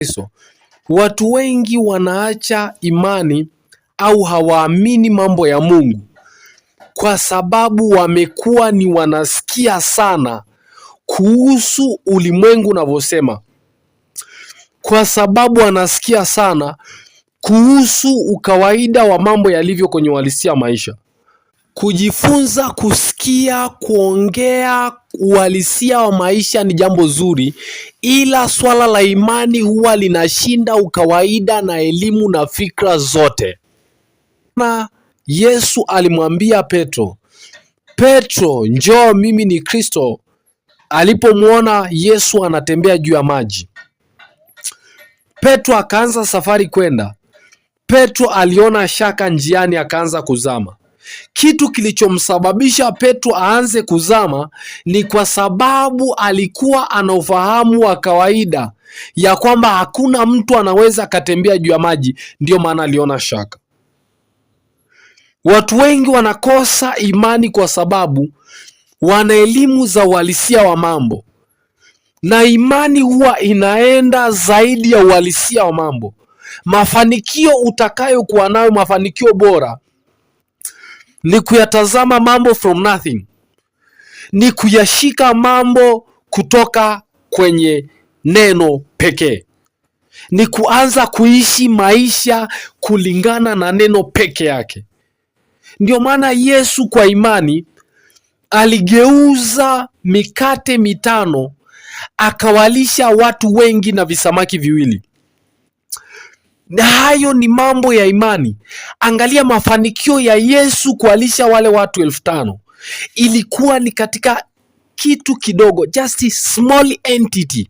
Kristo. Watu wengi wanaacha imani au hawaamini mambo ya Mungu kwa sababu wamekuwa ni wanasikia sana kuhusu ulimwengu unavyosema, kwa sababu wanasikia sana kuhusu ukawaida wa mambo yalivyo kwenye uhalisia maisha. Kujifunza kusikia, kuongea uhalisia wa maisha ni jambo zuri, ila swala la imani huwa linashinda ukawaida na elimu na fikra zote. Na Yesu alimwambia Petro, Petro, njoo, mimi ni Kristo. Alipomwona Yesu anatembea juu ya maji, Petro akaanza safari kwenda. Petro aliona shaka njiani, akaanza kuzama. Kitu kilichomsababisha Petro aanze kuzama ni kwa sababu alikuwa ana ufahamu wa kawaida ya kwamba hakuna mtu anaweza akatembea juu ya maji, ndiyo maana aliona shaka. Watu wengi wanakosa imani kwa sababu wana elimu za uhalisia wa mambo, na imani huwa inaenda zaidi ya uhalisia wa mambo. Mafanikio utakayokuwa nayo, mafanikio bora ni kuyatazama mambo from nothing, ni kuyashika mambo kutoka kwenye neno pekee, ni kuanza kuishi maisha kulingana na neno peke yake. Ndio maana Yesu kwa imani aligeuza mikate mitano akawalisha watu wengi na visamaki viwili. Na hayo ni mambo ya imani. Angalia mafanikio ya Yesu kuwalisha wale watu 5,000 ilikuwa ni katika kitu kidogo, just small entity,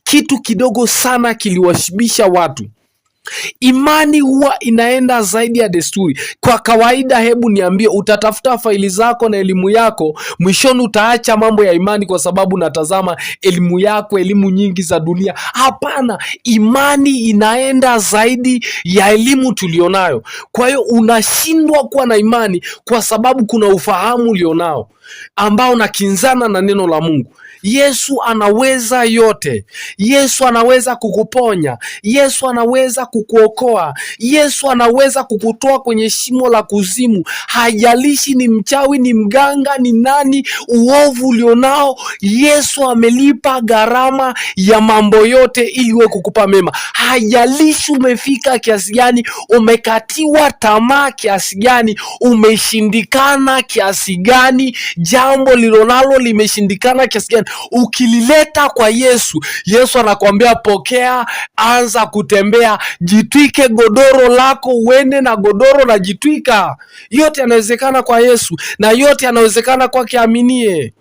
kitu kidogo sana kiliwashibisha watu. Imani huwa inaenda zaidi ya desturi. Kwa kawaida, hebu niambie, utatafuta faili zako na elimu yako, mwishoni utaacha mambo ya imani kwa sababu natazama elimu yako, elimu nyingi za dunia. Hapana, imani inaenda zaidi ya elimu tulionayo. Kwa hiyo unashindwa kuwa na imani kwa sababu kuna ufahamu ulionao ambao unakinzana na neno la Mungu. Yesu anaweza yote. Yesu anaweza kukuponya. Yesu anaweza kukuokoa. Yesu anaweza kukutoa kwenye shimo la kuzimu. Haijalishi ni mchawi, ni mganga, ni nani, uovu ulionao, Yesu amelipa gharama ya mambo yote ili wewe kukupa mema. Haijalishi umefika kiasi gani, umekatiwa tamaa kiasi gani, umeshindikana kiasi gani, jambo lilonalo limeshindikana kiasi gani, ukilileta kwa Yesu, Yesu anakuambia pokea, anza kutembea, jitwike godoro lako, uende na godoro na jitwika. Yote yanawezekana kwa Yesu na yote yanawezekana kwake aminie.